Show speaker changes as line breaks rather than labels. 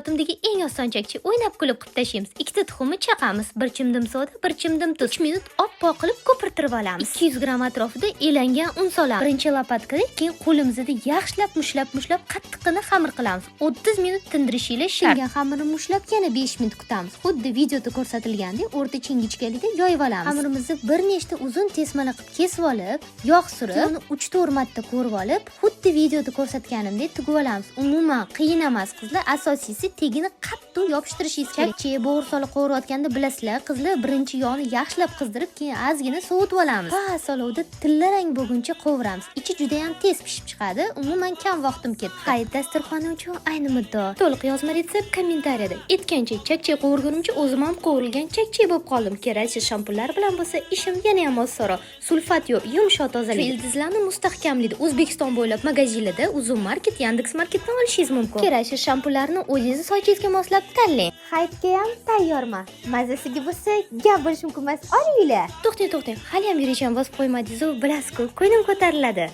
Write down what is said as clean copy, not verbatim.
Hayotimdagi eng oson chakchak, o'ynab kulib qilib tashlaymiz. Ikkita tuxumni chaqamiz, bir chimdim soda, bir chimdim tuz. 3 minut oppoq qilib ko'pirtirib olamiz. 200 gramm atrofida elangan un solamiz. Birinchi lopatkada, keyin qo'limizda yaxshilab mushlab mushlab qattiqqina xamir qilamiz. 30 minut tindirishinglar shart. Tingan xamirni mushlab, yana 5 minut kutamiz. Xuddi videoda ko'rsatilgandek, o'rta ingichkalikda yoyib olamiz. Xamirimizni bir nechta uzun tesmalar qilib kesib olib, yog' surib, uni 3-4 marta ko'rib olib, xuddi videoda ko'rsatganimdek tugib olamiz. Umuman qiyin emas, qizlar, asosiysi tagini qattiq yopishtirishingiz kerak. Chakchak, bo'g'irsoqlar qovurayotganda bilasizlar, qizlar, birinchi yog'ni yaxshilab qizdirib, keyin ozgina sovutib olamiz. Past olovda tillarang bo'lguncha qovuramiz. Ichi juda ham tez pishib chiqadi. Umuman kam vaqtim ketdi. Hayit dasturxoni uchun ayni muddao. To'liq yozma retsept kommentariyada. Aytgancha, chakchak qovurgunimcha o'zim ham qovurilgan chakchak bo'lib qoldim. Kerakli shampunlar bilan bo'lsa, ishim yana ham osonroq. Sulfat yo'q, yumshoq tozalaydi. Ildizlarni mustahkamlaydi. O'zbekiston bo'ylab magazinlarda, Uzum Market, Yandex Marketdan olishingiz mumkin. Kerakli shampunlarni o'zingizni sochingizga moslab tanlang.
Hayitga ham tayyorman. Mazasiga bo'lsa, gap bo'lishi mumkin emas. Olinglar.
To'xtang, to'xtang. Hali ham yurisham bosib qo'ymadingiz-u, bilasiz-ku, ko'nglim ko'tariladi.